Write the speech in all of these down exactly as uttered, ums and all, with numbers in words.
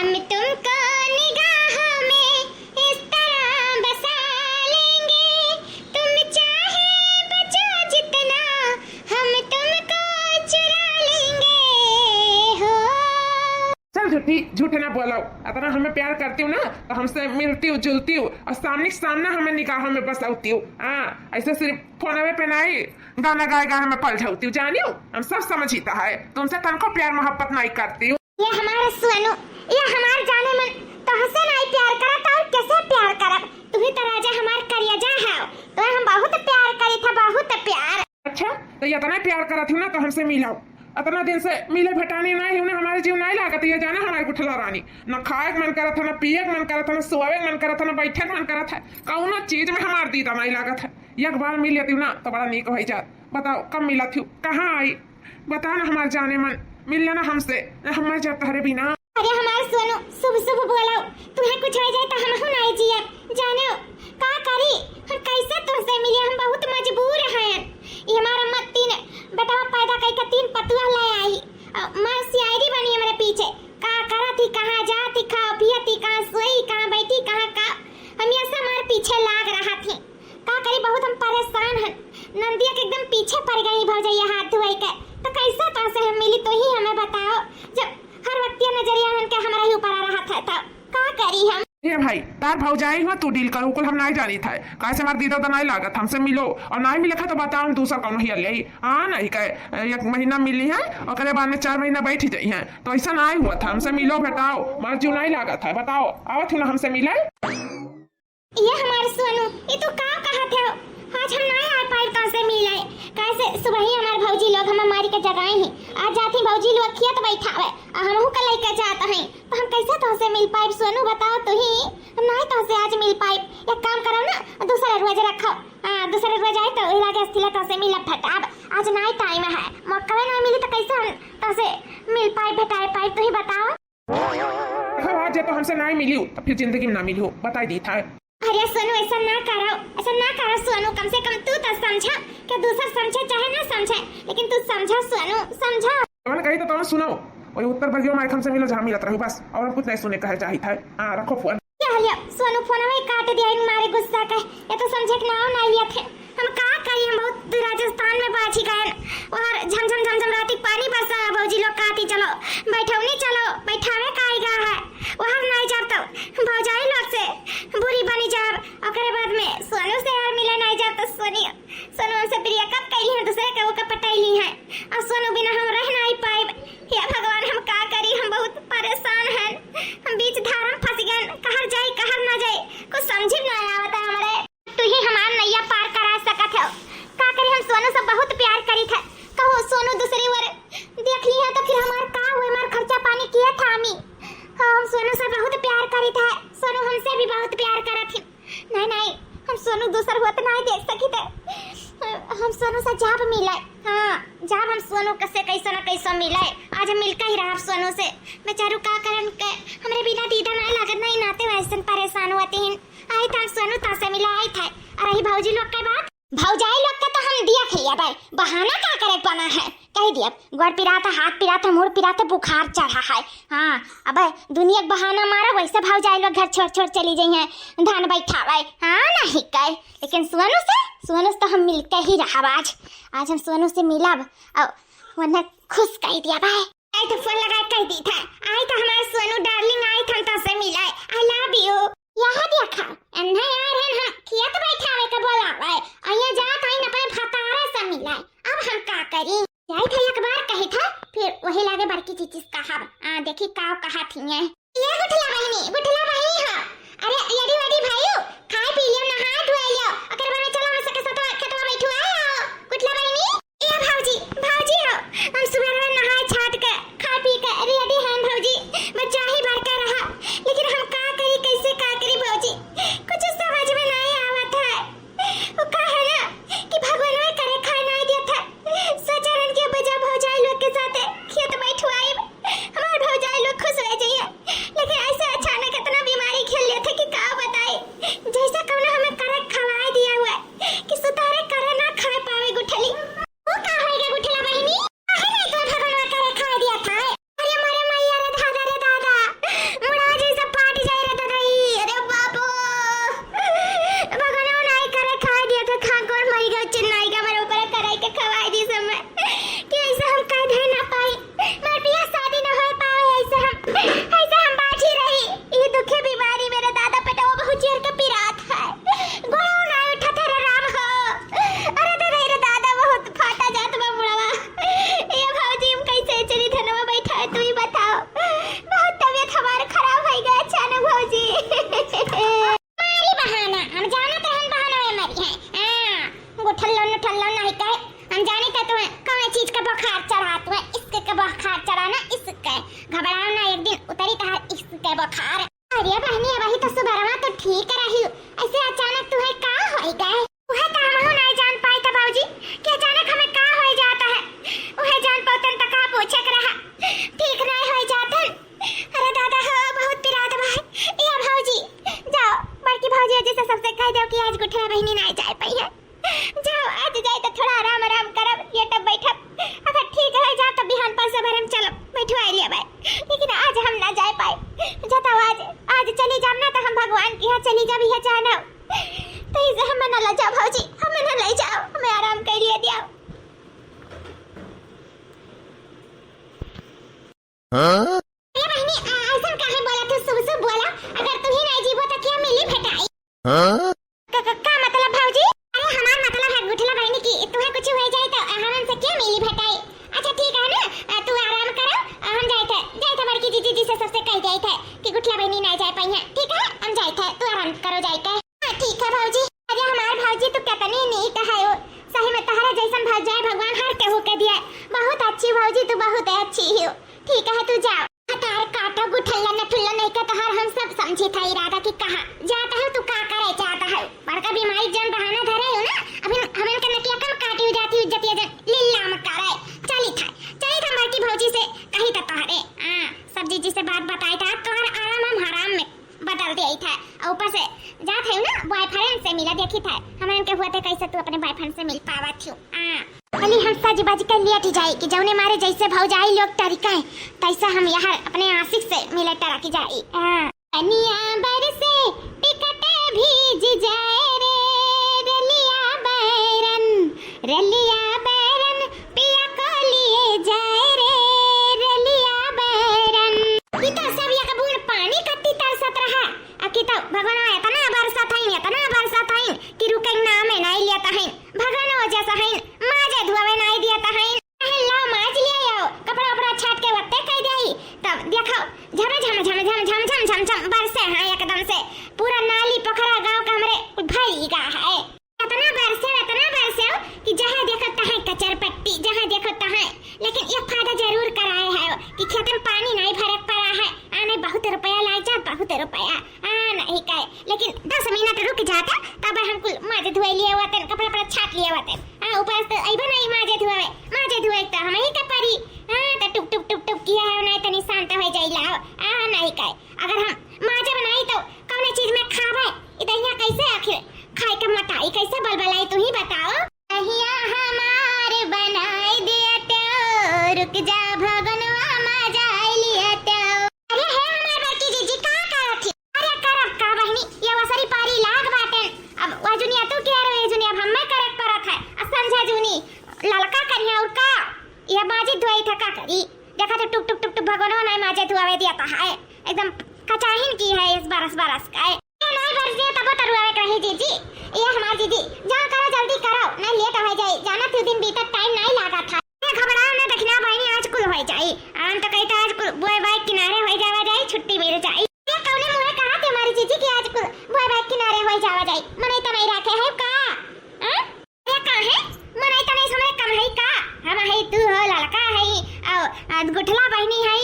हम तुमको निगाहों में इस तरह बसा लेंगे, तुम चाहे बचो जितना, हम तुमको चुरा लेंगे हो। चल झूठी, झूठ ना बोलो। अतना हमें प्यार करतिउ ना, तो हमसे मिलतिउ, जुलतिउ और सामने सामने हमें निगाहों में बसौतिउ। हाँ, ऐसे सिर्फ फोनवे पे नहीं, गाना गाए गाए हमें पलझौतिउ, जानिउ? हम सब समझित है, तुमसे तनको प्यार मोहब्बत नहीं करतिउ। ये हमार सोनू, ये हमार जानेमन, तोहसे नाई प्यार करत और कैसे प्यार करब? तू ही तो राजा हमार करेजा है, तो हम बहुत प्यार करी था, बहुत प्यार। अच्छा, तो इतना प्यार करत हो ना, तो हमसे मिलाओ। इतना दिन से मिले भेटानी नाई हुई ना, हमारे जीव नाई लागत। ये जाना हमारी गुठला रानी, ना खाए के मन करत है, ना पिए के मन करत है, ना सोवे के मन करत है, ना बैठे के मन करत है, कौनो चीज में हमार दीदा नाई लागत है। एक बार मिल लेती ना, तो बड़ा नीक हो जात। बताओ, कब मिलत हो, कहाँ आई? बता ना हमार जानेमन, मिल लेना हमसे, हम मर जाब तोहरे बिना। अरे हमार सोनू, शुभ शुभ बोलाओ, तुम्हें कुछ हो जाए तो हम हूँ नहीं जियब, जानो का करी, हम कैसे तुमसे मिले, हम बहुत मजबूर हैं। ये हमार अम्मा तीन बेटवा पैदा करके तीन पतुआ ले आई, और माँ सियारी बनी हमारे पीछे, का करत ही, कहाँ जात ही, खाओ पियत ही, कहाँ सोई, कहाँ बैठी, कहाँ का, हम ये सब हमारे पीछे लाग रहा थी। का करी, बहुत हम परेशान हन। नंदिया के एकदम पीछे पड़ गई भौजैया हाथ धोए के। तो कैसे तोहसे हम मिली, तू ही हमें बताओ। जब हर वक्त ये नजरिया हन के हमरा ही ऊपर आ रहा था, तो का करी हम? ए भाई, तार भौजाई हुआ तू डील करू, कुल हम नाई जानी था। काहे से हमार दीदा तो नाई लागत, हमसे मिलो और नाई मिले खा तो बताओ, हम दूसर कौनो हिया ले आई। हाँ, नहीं कहे, एक महीना मिली है, ओकरे बाद में चार महीना बैठ जाई है, तो ऐसा नाई हुआ था। हमसे मिलो, बताओ, हमार जीव नाई लागत है, बताओ, आवत हूँ ना हमसे मिले। ये हमार सोनू, ये तू का कहत हो? आज हम ना आ पाए तोसे मिले, कैसे सुबह ही हमार भौजी लोग हम मारी के जगाए हैं। आज जाती भौजी लोग खेत बैठावे, आ हमहू के लेके जात हैं, तो हम कैसे तोसे मिल पाए सोनू, बताओ तू ही। हम ना तोसे आज मिल पाए, एक काम करो ना, दूसरे रोज रखो। हाँ, दूसरे रोज आए तो इलाके अस्थिला तोसे मिलब फटाब। आज ना टाइम है, मौका ना मिली तो कैसे हम तोसे मिल पाए, भेटाए पाए, तू ही बताओ। हाँ, आज जे तो हमसे नाई मिलियो, तो फिर जिंदगी में ना मिलियो, बताई दी था। अरे सोनू, ऐसा ना करो, ऐसा ना करो सोनू, कम से कम तू तो समझा, कि दूसर समझे चाहे ना समझे, लेकिन तू समझा सोनू, समझा। कौन कही तो तुम सुनो, वही उत्तर बगियो माइक हमसे मिलो, जहाँ मिलत रहू बस, और हम कुछ नहीं सुने कहे चाहिए था। हाँ, रखो फोन। क्या हो लिया? सोनू फोन वही काट दिया इन मारे गुस्सा का, ये तो समझे के नाम ना लिया थे। हम का करी, हम बहुत दूर राजस्थान में बाझी गए। वहाँ झमझम झमझम राती पानी बरसा है, भौजी लोग कहती चलो बैठौनी चलो, बैठावे का आइगा है। वहाँ नहीं जाब तो भौजाई लोग से बुरी बनी जाब। ओकरे बाद में सोनू से यार मिले नहीं जाब तो सोनी, सोनू हमसे प्रिया कब कैली है, दूसरे के ओके पटैली है। और सोनू बिना हम रह नहीं पाइब। हे भगवान, हम का करी, हम बहुत परेशान हैं। हम बीच धारा में फंस गए, कहर जाई कहर ना जाई, कुछ समझ में ना आवता हमरे। तू ही हमार नैया पार करा सकत हो। का करी, हम सोनू से बहुत प्यार करी थे। कहो सोनू दूसरी ओर देख ली है तो फिर हमार का हुए, हमार खर्चा पानी किया था हमी। हाँ, हम सोनू से बहुत प्यार करी थे, सोनू हमसे भी बहुत प्यार करत ही। नहीं नहीं, हम सोनू दूसर होत नहीं देख सकी थे। हम सोनू से जाब मिले। हाँ, जाब हम सोनू से कैसो न कैसो मिले। आज हम मिलके ही रहब सोनू से। बेचारू का करन के हमरे बिना दीदा नहीं लागत, नहीं नाते वैसन परेशान होती हैं। आई था सोनू तासे मिला आई था। अरे ही भौजी लोग के बात। भौजाई लोग के तो हम दिया खिया भाई, बहाना का करे बना है, कह दिया गोड़ पिरात है, हाथ पिरात है, मुड़ पिरात है, बुखार चढ़ा है। हाँ, अबे दुनिया के बहाना मारा, वैसे भौजाई लोग घर छोड़ छोड़ चली जाई हैं, धान बैठावे। हाँ, नहीं कहे, लेकिन सोनू से, सोनू से तो हम मिलके ही रहब आज। आज हम सोनू से मिलब और वरना खुश कह दिया भाई। आई तो फोन लगा कह दी था, आई तो हमारे सोनू डार्लिंग, आई था तो से मिलाए, I love you। यह देखा, अन्ना यार है ना, खेत बैठावे के बोलावे, और ये जात आई अपने भतारे से मिलाए। अब हम का करी? जाई था एक बार कही था, फिर वही लागे बड़की चीची से कहब। आ, देखी का कहा थी ये। ये गुठला बहिनी, गुठला बहिनी हो। अरे, यदि वदि भाई, खाए पी लियो, नहाए धोए लियो, ओकर बाद में चलो हम सबके साथ खेतवा बैठुआ आओ। गुठला बहिनी, ए भौजी, भौजी हो, हम सुबह में नहाए छाट के, खा पी के ready हैं भौजी, बच्चा ही भर के रहा, लेकिन हम का करी, कैसे का करी भौजी, कुछ समझ में नहीं आवत है। वो का है ना कि भगवान में करे खाए नहीं दिया था, सोचा रहन के बजा भौजाई लोग के साथ खेत बैठवाई, हमार भौजाई लोग खुश रह जाइए, लेकिन ऐसे अचानक इतना बीमारी घेर लेते कि का बताई, जैसा कौनो हमें करे खवाए। ते बुखार। अरे बहिनी, अबही तो सुबेरवा तो ठीक रही, ऐसे अचानक तुहे का होइ गए? उहे तो हमहू नाई जान पाई था भौजी कि अचानक हमें का होइ जाता है। उहे जान पौतन तो का पूछे के रहा, ठीक नाई होइ जातन। अरे दादा हो, बहुत पिरात भाई। ए भौजी, जाओ बड़की भौजी जी से सबसे कह दो कि आज गुठला बहिनी नाई जाए पाई है। जाओ, आज जाए तो थोड़ा आराम आराम करब, लेटब बैठब। अगर ठीक होइ जाओ तो बिहान पाँच सौ भरे में चलब, बैठवाई लेबै। लेकिन आज हम ना जाए पाए। जताओ आज, आज चली जाब ना तो हम भगवान के यहाँ चली जाब, यह जानब। तो इसे हमें ना ले जाओ भौजी, हमें ना ले जाओ, हमें आराम कर लिए दिया। हाँ? ए बहिनी, आ, ऐसन काहे बोला तू? शुभ शुभ बोला। अगर तू ही नहीं जीबो तो क्या मिली भेटाई? हाँ? का, का, का मतलब भौजी? अरे हमार मतलब है गुठला बहिनी कि तुहे कुछ हो जाए तो हमन से क्या मिली भेटाई? अच्छा ठीक है ना, आ, तू आराम करो, आ, हम जाए थे, जाए थे बड़की जीजी जी से सबसे कह जाए थे कि गुठला बहिनी ना जाए पाई है, ठीक है? हम जाए थे, तू आराम करो जाए के। हाँ, ठीक है भौजी। अरे हमार भौजी तो कितनी नीक है हो। सही में तहरा जैसन भौजाई भगवान हर केहू के दिए। बहुत अच्छी भौजी, तू बहुत अच्छी हो। ठीक है, तू जाओ। तार काटो गुठल्ला नठुल्ला नहीं का तोहार हम सब समझी था इरादा कि कहाँ जाता है, तू का करे जाता है। बड़का बीमारी जन बहाना धरे हो ना, अभी हमन के नकिया कम काटी हो जाती, इज्जतिया जन लीला में करे। चली था, चली था बड़की भौजी से कही था तोहरे। हाँ, सब जीजी से बात बताए था, तोहर आराम हम हराम में बदल दिया था। और ऊपर से जात है ना बॉयफ्रेंड से मिला, देखी था हमन के हुआ थे कैसे तू अपने बॉयफ्रेंड से मिल पावा थियो। हाँ। खाली हम सज बज के लेट जाई कि जौने मारे जैसे भौजाई लोग टरिका है, तैसे हम यहाँ अपने आशिक से मिले टरक जाई। हाँ। पनिया बरसे टिकट भीज जाए रे, रलिया बैरन, रलिया बैरन, पिया को लिए जाए रे, रलिया बैरन। ई तो सब एक बूंद पानी कत्ती तरसत रहा। आ कि तो भगवान इतना बरसत हईन, इतना बरसत हईन कि रुके के नाम ही नहीं लेत हईन। भगवान वजह से हईन, माजे धुआवे नहीं दियत हईन। अरे लाओ माज लिया आओ, कपड़ा उपड़ा छाट के वत्ते कह दे। तब देखो झम झम झम झम बरसे हैं एकदम से, पूरा नाली पोखरा गांव का हमरे कुल भरी गा है। इतना बरसे, इतना बरसे हो कि जहाँ देखो तहाँ कचर पट्टी, जहाँ देखो तहाँ। लेकिन एक फायदा जरूर कराए है कि खेत में पानी नहीं भरे पड़ा है। आने बहुत रुपया लाग जात, बहुत रुपया। हाँ, नहीं कहे, लेकिन दस मिनट रुक जाता, तब हम कुल माजे धोए लिए होते, कपड़ा उपड़ा छाट लिए होते। हाँ, ऊपर से तो अइबे नहीं माजे धोए, माजे धोए तो हम ही के परी। हाँ, तो टुक टुक टुक टुक किया है, नहीं तनी शांत हो जाई लाओ। हाँ, नहीं कहे, अगर हम माजे बनाई तो कौने चीज में खावे? ई दहिया कैसे आखिर खाए के मोटाई कैसे बलबलाई, तू ही बताओ। दहिया हमार बनाई दिया तो, रुक जा भगनवा मजाई लिया तो। अरे हे हमार बड़की जीजी, का करत ही? अरे करब का बहिनी, ये वसरी पारी लाग बाटे। अब वह जुनिया तू के रे, ये जुनिया अब हमें करे के परत है। अब संझा जुनी ललका करिया और का? ये माजी धोई था का करी? देखा तो टुक टुक टुक टुक भगवान नहीं माजे धुआवे दिया था है। एकदम कचाहिन की है इस बरस बरस का है। ये नहीं बरस दिया तब तरुआवे के रही जीजी। ये हमार जीजी, जा करो जल्दी करो, नहीं लेट हो जाई। जाना तू दिन बीतत टाइम नहीं लागा था। ये घबराओ ना दखिना बहिनी, आज कुल हो जाई। हम तो कहते आज कुल बोए बाय किनारे हो जावा जाई, छुट्टी मिल जाई। ये कौने मुँहे कहा थे हमारी जीजी कि आज कुल बोए बाय किनारे हो जावा जाई? मनई तनई रखे है का? हाँ? ये का है? मनई तनई से हमरे कम है का? हम है तू हो ललका है, और, आ, गुठला बहिनी है,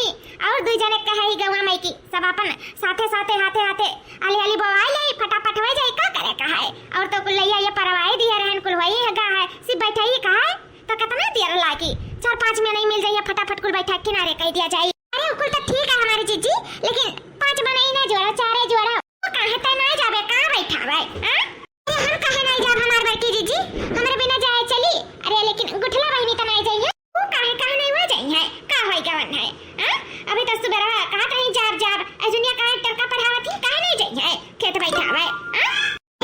और दुई जने का है गौवा माई की, सब अपन साथे साथे हाथे हाथे आली आली बोवाई ले, फटाफट हो जाई, का करे का है? और तो कुल लैया ये परवाई दिया रहन, कुल वही है गा है, सिर्फ बैठे ही का है? तो कितना देर लागी? चार पाँच में नहीं मिल जाइए, फटाफट कुल बैठा किनारे कह दिया जाए। अरे, कुल तो ठीक है हमारी जीजी, लेकिन पाँच में नहीं ना जोड़ा, चारे जोड़ा। वो काहे तय नहीं जाबे, कहाँ बैठा भाई? हाँ? अरे, हम काहे नहीं जाब हमार बड़की जीजी? हमरे बिना जाए चली? अरे, लेकिन गुठला बहिनी तो नहीं जाइए। वो काहे, काहे नहीं हो जाई है? का होई गवन है? हाँ? अभी तो सुबह रहा, कहा कहीं जाब, जाब। अजुनिया काहे टरका पढ़ावत ही, काहे नहीं जाई है? खेत बैठा भाई। हाँ?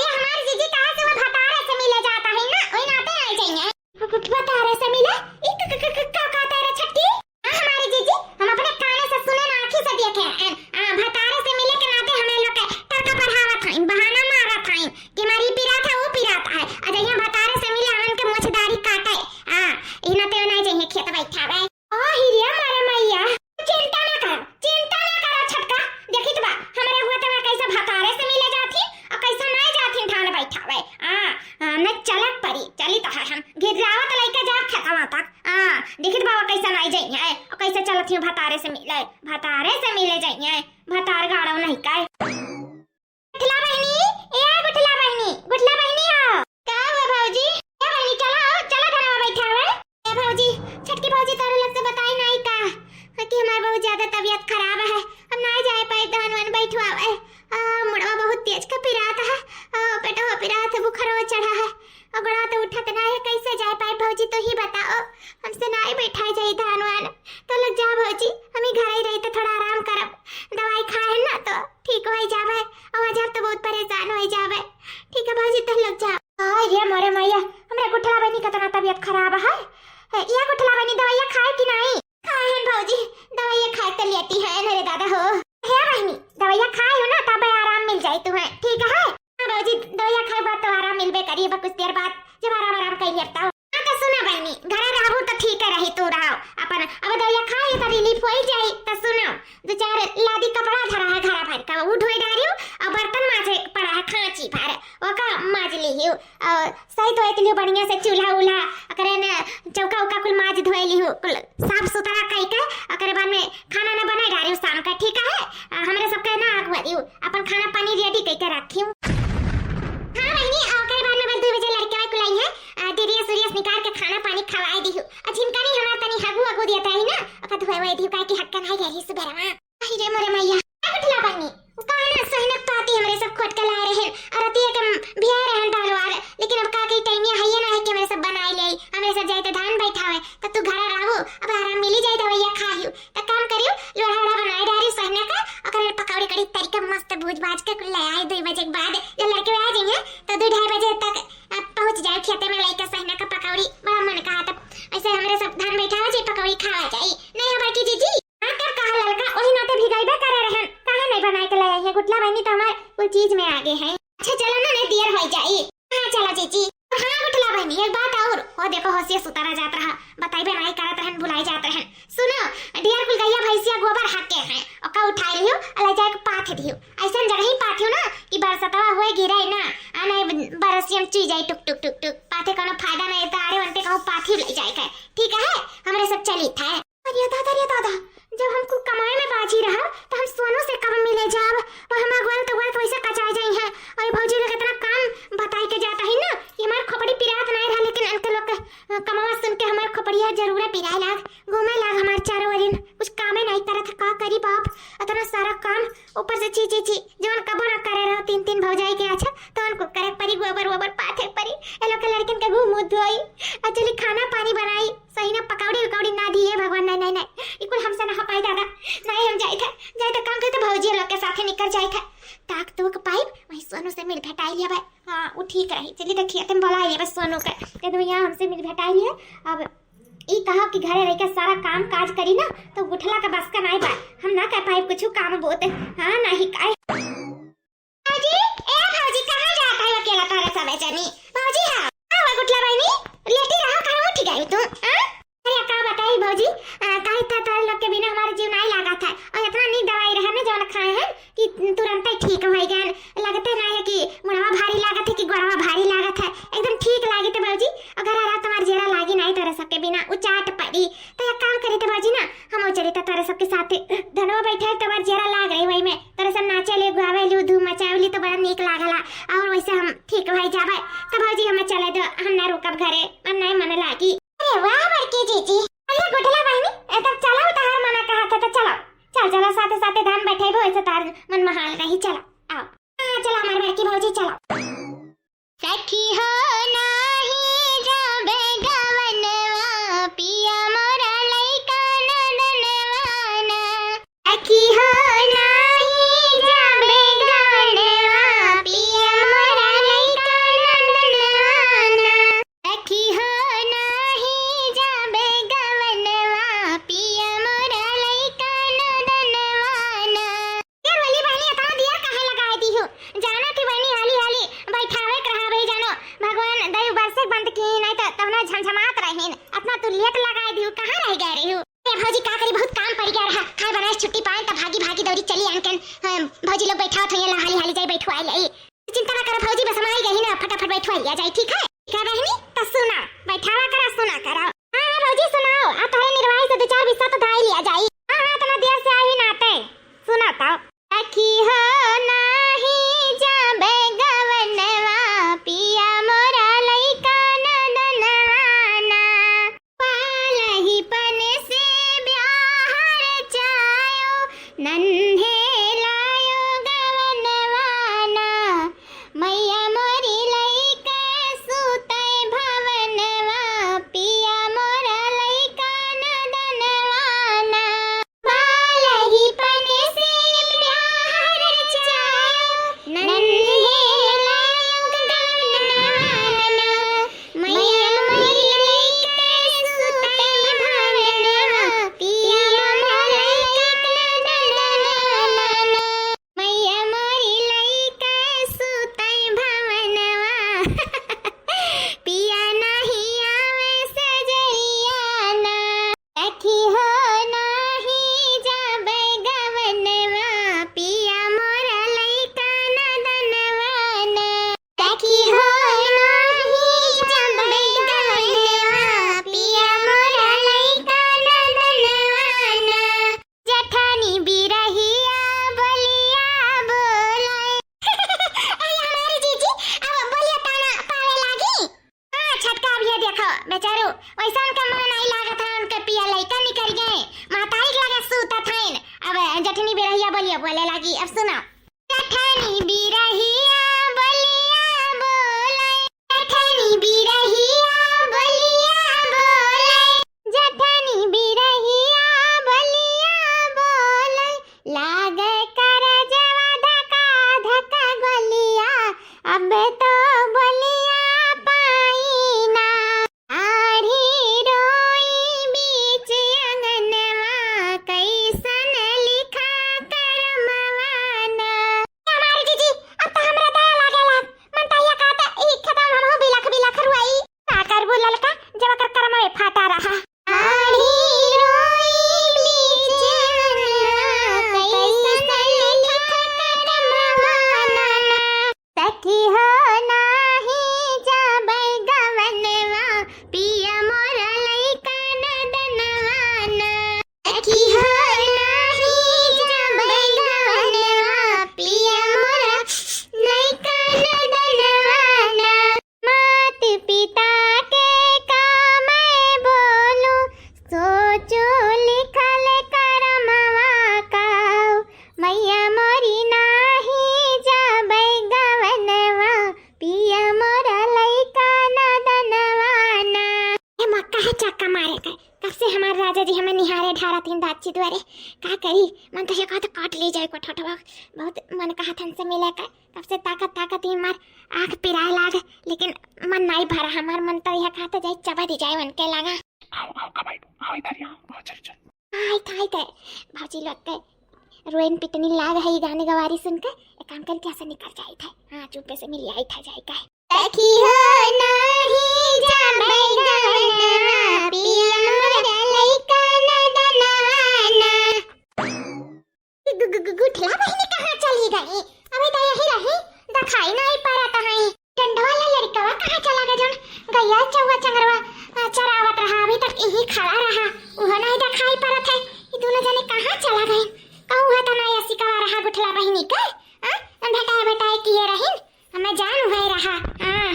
ये हमारी जीजी कहाँ से वो भतारे से मिले जाता है ना, वही नाते आई जाइए। भ-, भ-, भतारे से मिले? ई क-, क-, क-, क-, का कहता है रे छटकी? हाँ, हमारी जीजी, हम अपने काने से सुने ना, आँखी से देखे हैं। आ, भतारे से मिले के नाते हमें लोग के टरका पढ़ावत हैं, बहाना मारत हैं कि हमारी पिरात है, वो पिरात है। आ जइया भतारे से मिले, हमन के मोछदारी काटे। हाँ, ई नाते ना जइया खेत बैठावे। ओ हिरिया मारे मैया, चिंता ना करो, चिंता ना करो छटका। देखी तो बा, हमरे हुआ तो कैसे भतारे से मिले जाती और कैसे नहीं जाती धान बैठावे। हाँ, हाँ, न चलक परी, चली तो है हम। गिरावत लइके जाब खेतवा तक। हाँ, देखी तो बा कैसे नहीं जाइए और कैसे चलत ही भतारे से मिले, भतारे से मिले जाइए। भतार ठीक होइ जाबे, अउ अजहर तो बहुत परेशान होइ जाबे। ठीक है भौजी, तह लोग जाओ। अरे मोरे मैया, हमरे गुठला बहिनी का तना तबियत खराब है। हे, या गुठला बहिनी दवाइया खाए कि नहीं? खाए हैं भौजी, दवाइया खाए तो लेटी है ना रे दादा हो। हे बहिनी, दवाइया खाए हो ना, तब आराम मिल जाए तुम्हें, ठीक है? हाँ भौजी, दवाइया खाए बाद तो आराम मिलबे करी, बस कुछ देर बाद जब आराम आराम कर लेता हो। हाँ तो सुना बहिनी, घरे रहबू तो ठीक है रही, तू रहो अपन, अब दवाइया खाए तो रिलीफ होइ जाई। तो सुनो, दो चार लादी कपड़ा धरा है घरा भर का, वो धोए डारियो, और बर्तन माजे पड़ा है खांची भर, ओका माज लिहियो, और सही धोए लिहियो बढ़िया से, चूल्हा उल्हा, ओकरे ने चौका उका कुल माज धोए लिहियो, कुल साफ सुथरा कई के, ओकरे बाद में खाना ना बनाए डारियो शाम का, ठीक है? आ, हमरे सबके ना आग भरियो, अपन खाना पानी रेडी कई के रखियो। हाँ बहिनी, आ, ओकरे बाद में बस दो बजे लड़के वाले कुल आई है, आ, दीदी सूर्यस निकाल के खाना पानी खवाए दिहु। आ, झिनका नहीं हमार तनी हगू हगू दिया ताही ना, ओका धोए हुए दिहु, काहे कि हक्का नहीं रही सुबह रमा। अहि रे मोरे मैया, का गुठला बहिनी? वो का है ना, सोहिना पाती हमरे सब खोट के लाए रहन, और रतिया के भिया रहन दाल वाल, लेकिन अब का कही टाइमिया है ये ना है कि हमरे सब बनाए ले आई, हमरे सब जाए तो धान बैठावे, तो तू घरा रहू, अब आराम मिली जाए, दवाइया खाहियो। त काम करियो, लोढ़ा ओढ़ा बनाए डारी सोहिना का, ओकरे पकौड़ी कड़ी तरीका मस्त भूज भाज के कुल ले आए। दो बजे के बाद जब लड़के आ जाइए तो दो ढाई बजे तक, आ, पहुँच जाए खेते में लेके सोहिना का पकौड़ी। बड़ा मन कहा तब ऐसे हमरे सब धान बैठावा जाई, पकौड़ी खावा जाई। नहीं हो बड़की जीजी? हाँ, तब कहा ललका, वही नाते भिगाइबे करे रहन, काहे नहीं बनाए के ले आई है? गुठला बहिनी तो हमार कुल चीज में आगे है। अच्छा चलो ना, नहीं देर हो जाई। हाँ, चला जीजी। हाँ, गुठला बहिनी, एक बात और। हो देखो, होशिया सुतारा जात रहा, बताइबे नाई करत रहन, भुलाई जात रहन। सुनो, ढेर कुल गैया भैंसिया गोबर हके हैं, ओका उठाई लियो, ले जाए के पाथ दियो। ऐसन जगह ही पाथियो ना कि बरसतवा हुए गिरे ना, आ नहीं बरसियम चुई जाई टुक टुक टुक टुक। पाथे कोनो फायदा नहीं, तारे वनते कहूँ पाथी ले जाए के। ठीक है, हमरे सब चली थे। अरे दादा, अरे दादा, जब हमको कमाए में बाजी रहा, तो हम सोनू से कब मिले जाब? वो हमार गोल तो गोल पैसा कचाए जाई है। अरे भौजी लोग इतना काम बताई के जाता है ना, कि हमार खोपड़ी पिरात नहीं रहा, लेकिन इनके लोग के, अ, कमावा सुन के हमार खोपड़िया जरूर पिराए लाग, घूमे लाग हमार चारों ओरिन। कुछ कामे नहीं करत है, का करी बाप, इतना सारा काम, ऊपर से छी, छी, छी, जौन कबो ना करे रहो तीन, तीन भौजाई के, अच्छा, तो उनको करे परी, गोबर, वोबर पाथे परी, ए लोग के लड़कन के मुंह, मुंह धोई, आ चली खाना पानी बनाई। सही ना, पकौड़ी उकौड़ी ना दिए भगवान, नहीं, नहीं, नहीं, ई कुल हमसे ना हो पाई दादा, नहीं हम जाइत है, जाइत है काम करते भौजी लोग के साथे निकल जाइत है, ताक तूक पाइब, वही सोनू से मिल भेटाई लिया भाई। हाँ, वो ठीक रही, चली देखिए तुम बोला ये बस सोनू के, कह दो यहाँ हमसे मिल भेटाई लिया। अब ई कहा कि घरे रह के सारा काम काज करी ना, तो गुठला का बस का नहीं बा, हम ना कर पाइब कुछ काम बहुत। हाँ, नहीं काय। भौजी, ए भौजी, कहाँ जात है अकेला तोरे सबे जनी? भौजी, हाँ, हाँ, वो गुठला बहिनी, लेटी रहो, कहाँ उठ गई तू, हाँ? अरे, का बताई भौजी, आ, काहे था तोरे लोग के बिना हमारे जीव नहीं लागा था, और इतना नीक दवाई रहे ना जौन खाए हैं कि तुरंत ही ठीक हो गए, लगते नहीं है कि मुड़वा भारी लागत है कि गोड़वा भारी लागत है, एकदम ठीक लागी थे भौजी, अगर आरा तुम्हारे जेरा लागी नहीं तोरे सबके बिना, उचाट पड़ी। तो एक काम करी तो भौजी ना, हम चली तो तोरे सबके साथे। धनवा बैठे तो बड़ जेरा लाग रही वही में, तोरे सब नाचे ले, गावे लू, धूम मचावे ली तो बड़ा नीक लागला। और वैसे हम ठीक भाई जाबे, तो भौजी हमें चले दो, हम ना रुकब घरे, मन नहीं मन लागी। अरे वाह बड़की जीजी, अरे गुठला बहिनी, ए तब चलो, तहार मना कहा था तो चलो, चल चलो, साथे साथे धान बैठेबो, ऐसे तार मन महाल रही, चलो, आओ। हाँ, चलो हमार बड़की भौजी, चलो। सखी हो नाही जाबे गवनवा, पिया मोरा लइका नदनवाना। सखी हो नाही जाबे गवनवा, पिया मोरा लइका नदनवाना। सखी हो नाही जाबे गवनवा, पिया मोरा लइका नदनवाना। ए रोली बहिनी, इतना देर काहे लगाए दी हो? जाना थी बहिनी, हाली हाली बैठावे के रहा भाई, जानो भगवान दई बरसे बंद की, नहीं तो तब ना झमझमात रहीन। इतना तू लेट लगाए दी हो, कहाँ रह गए रही हो? ए भौजी, का करी, बहुत काम पड़ गया रहा, खाए बनाए छुट्टी पाए, तब भागी भागी दौड़ी चली आनकन। हाँ, भौजी लोग बैठावत होइए, ला हाली हाली जाई बैठवाए ले। चिंता ना करो भौजी, बस हम आई गई ना, फटाफट बैठवाए लिया जाए, ठीक है? ठीक है बहिनी, तो सुना, बैठावा करा, सुना करा। हाँ, हाँ भौजी सुनाओ, आ तोहरे निर्वाही से दो चार बिस्सा तो धाई लिया जाई। हाँ, हाँ, इतना देर से आई नाते, सुना तो। सखी हो नाही जाबे गवनवा, पिया मोरा लइका नदनवाना। पालहीपन से ब्याह रचायो, नन्हे लायो गवनवाना। मैया मोरी लइके सूतै भवनवा, पिया मोरा लइका नदनवाना। पालहीपन से बोले लागी, अब सुनाओ। जठनी बिरहिया बोलिया बोले, जठनी बिरहिया बोलिया बोले, जठनी बिरहिया बोलिया बोले, लागे करजवा धका धका गोलिया, अब तो बोलिया पाई ना। आढ़ी रोई बीच अंगनवा, कैसन लिखा करमवा ना। हमार जीजी, अब तो हमरा दया लागे लाग। मन तो या कहता, ई खतम हमहू बिलख बिलख रुआई। का करबू ललका, जब ओकर करमवे फाटा रहा। आढ़ी रोई बीच अंगनवा, कैसन लिखा करमवा ना। सखी हो नाही जाबै गवनवा, पिया मोरा लइका नदनवा ना। सखी हो नाही जाबै गवनवा, पिया मोरा लइका नदनवा ना। मात पिता के का मैं बोलूं, सोचो लिखल करमवा काऊ, मैया मोरी नाही जाबै गवनवा, पिया मोरा लइका नदनवा ना। ए मक्का है चक्का मारे के, कब से हमार राजा जी हमें निहारे ढारा तीन दाची द्वारे। का करी, मन तो ये कहत काट ले जाए कोठोटवा, बहुत मन कहत हमसे मिले के। तब से ताकत ताकत ही मार आँख पिराए लाग, लेकिन मन नाई भरा हमार। मन तो यह कहत जाए चबा दी जाए उनके लगा। आओ, आओ, कमाई, आओ इधर, आओ, आओ, चल, चल। आय थाय थाय, भौजी लोग के रोइन पिटनी लाग है, ई गाने गवारी सुन के। एक काम करी, कैसे निकल जाई थाय। हाँ, चुपे से मिल आई थाय जाई के। सखी हो नाही जाबै गवनवा, पिया मोरा लइका नदनवा ना। गु-, गु-, गु-, गुठला बहिनी कहाँ चली गई? अभी तो यही रही, दिखाई नहीं पड़त हई। डंडवा वाला लड़कवा कहाँ चला गया? जौन गैया चौवा चंगरवा, आ, चरावत रहा, अभी तक यही खड़ा रहा, उहो नहीं दिखाई पड़त है। ये दोनों जने कहाँ चला गए? कहूँ है तो नहीं ऐसी कवा रहा गुठला बहिनी के, आ? भेटाए भेटाए किए रही, हमें जान हुए रहा। हाँ,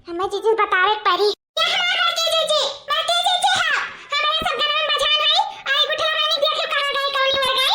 हमें चीज बतावे के पड़ी। ये हमार बड़की जीजी, बड़की जीजी हो। हमारे सब गनवा में बझान है। आई गुठला बहिनी देखो कहाँ गई, कौनी ओर गई।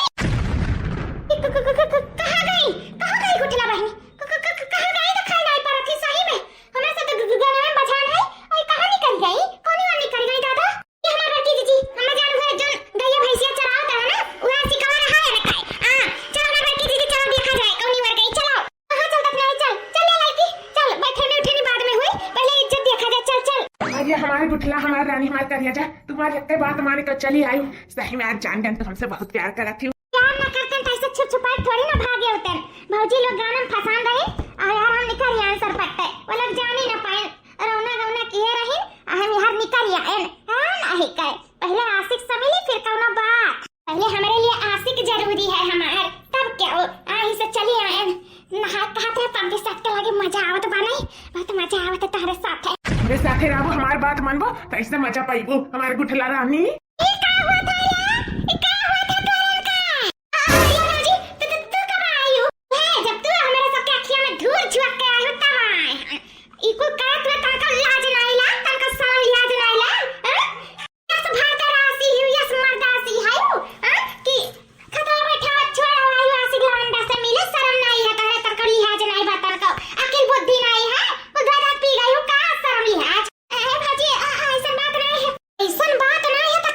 क-, क-, क-, क-, क-, कहाँ गई? कहाँ गई गुठला बहिनी? क-, क-, क-, क-, कहाँ गई? दिखाई नहीं पड़त थी सही में। हमारे सब ग-, ग-, गनवा में बझान है। आई कहाँ निकल गई? कौनी ओर निकल गई दादा? ये हमार बड़की जीजी, हमें जान हुए जौन गैया भैंसिया चरावत रहा ना, उहे सिकवा रहा है ना खाए। हाँ, चलो ना बड़की जीजी, चलो देखा जाए, कौनी ओर गई, चलो। कहाँ चल दफनाई, चल, चल ले लड़की, चल, बैठे में उठे नहीं बाद में हुई, पहले इज्जत देखा जाए, चल, चल। अरे हमारे गुठला, हमारे रानी, हमारे करिया जा, तुम्हारी एक बात माने तो चली आई। सही में आज जान जान तो हमसे बहुत प्यार करा थी। प्यार ना करते तो ऐसे छुप छुपाए थोड़ी ना भागे होते। भौजी लोग गाना में फंसान रहे, और यार हम निकल आए सरपट्टे, वो लोग जाने ना पाए, रौना गौना किए रही, हम यार निकल आए, हाँ नहीं कहे, पहले आशिक से मिली फिर कौनो बात। पहले हमरे लिए आशिक जरूरी है हमार, तब क्या हो? आही से चली आए। नहा कहा थे पंपी सेट के लगे मजा आवत बा नहीं, बहुत मजा आवत है तोहरे साथे। हमरे साथे रहबो, हमार बात मानबो, तो ऐसे मजा पाइबो हमार गुठला रानी। ई का होत है रे? ई का होत है तोरन का? आ, भैया भौजी, तू, तू, तू कब आई हो? हे, जब तू हमारे सबके अखिया में धूल झुक के आई हो तब आए। ई कुल करत में तनका लाज नाई ला, तनका शर्म लिहाज नाई ला, हैं? यस भरतरासी हूँ, यस मर्दासी है हूँ, हाँ? कि खतरा बैठा छोड़ा वायु आशिक लवंडा से मिले, शर्म नहीं है तोहरे, तनको लिहाज नहीं बा, तनको अकिल बुद्धि नहीं है, वो गदा पी गई हूँ, का शर्म लिहाज? ए, ए, भौजी, आ, आ, ऐसन बात नहीं है। ऐसन बात नहीं है तो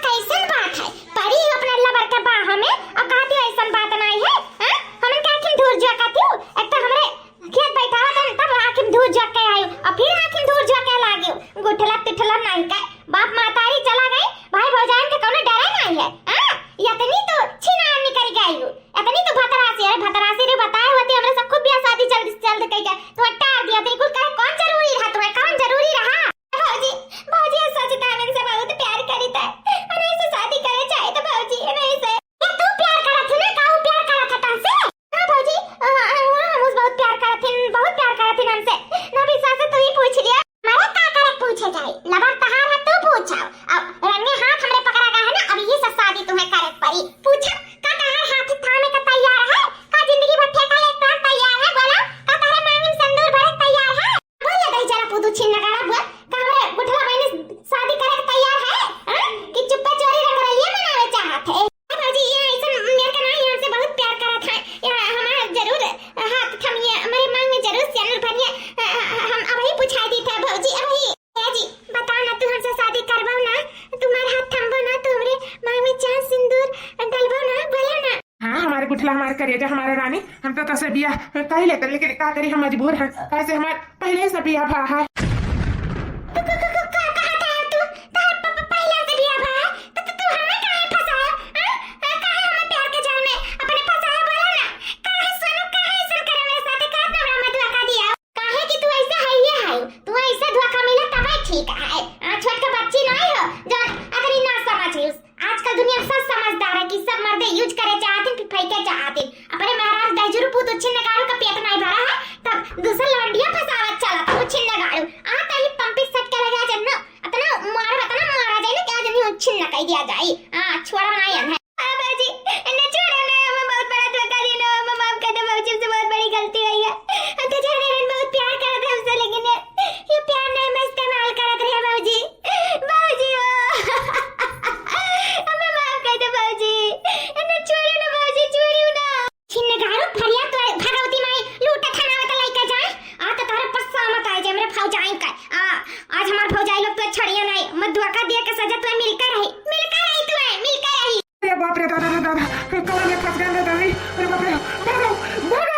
हम तो तोसे बियाह कइ लेते, लेकिन का करी, हम मजबूर हैं, कैसे हमार पहले से बियाह भा है। तू, तू, तू, तू का कहत है तू? तोहर प-, प-, पहले से बियाह भा है? तो, तो तू हमें काहे फंसाया? हाँ? हाँ, काहे हमें प्यार के जाल में अपने फंसाया? बोला ना, काहे सोनू, काहे ऐसन करे मेरे साथे? काहे इतना बड़ा मधुआ का दिया? काहे कि तू ऐसा है, ये है, तू ऐसा धोखा मिला तब ठीक है। आ, छोटका बच्ची नहीं हो, जो अतनी ना समझ गई। आजकल दुनिया में सब समझदार है कि सब मर्दे use करे चाहते, फिर फेंके चाहते। अपने महाराज दहिजरू पूत उच्छिन्न गाड़ू का पेट नहीं भरा है, तब दूसर लवंडिया फंसावत चलत है उच्छिन्न गाड़ू। आ तही पंपिक सट के लगा जन्नो, अतना मार, अतना मारा जाए ना, क्या जनी उच्छिन्न कह दिया जाए। हाँ, छोड़ा मायन है। हाँ बाबूजी, इन्हें छोड़ो ना, हमें बहुत बड़ा धोखा दिया ना, हमें माफ कर दो बाबूजी, हमसे बहुत बड़ी गलती हुई है। हम तो जाने रहन बहुत प्यार करत है हमसे, लेकिन ये, ये प्यार नहीं, हमें इस्तेमाल करत रहे बाबूजी। बाबूजी हो, हमें माफ कर दो बाबूजी, इन्हें छोड़ो ना बाबूजी, छोड़ो ना। छिन्न गाड़ू फरिया तो भगवती माई लूटा थाना वत लइका जाए। आ तो तारा पस्सा मत आए जे हमरे भौजाई का। आ, आज हमार भौजाई लोग तो छड़िया नहीं, मधुआ का दिया के सजा तो मिलकर रही, मिलकर रही तू है, मिलकर रही। अरे बाप रे दादा रे दादा, कौन में फंस गए रे दादी? अरे बाप रे, भागो, भागो।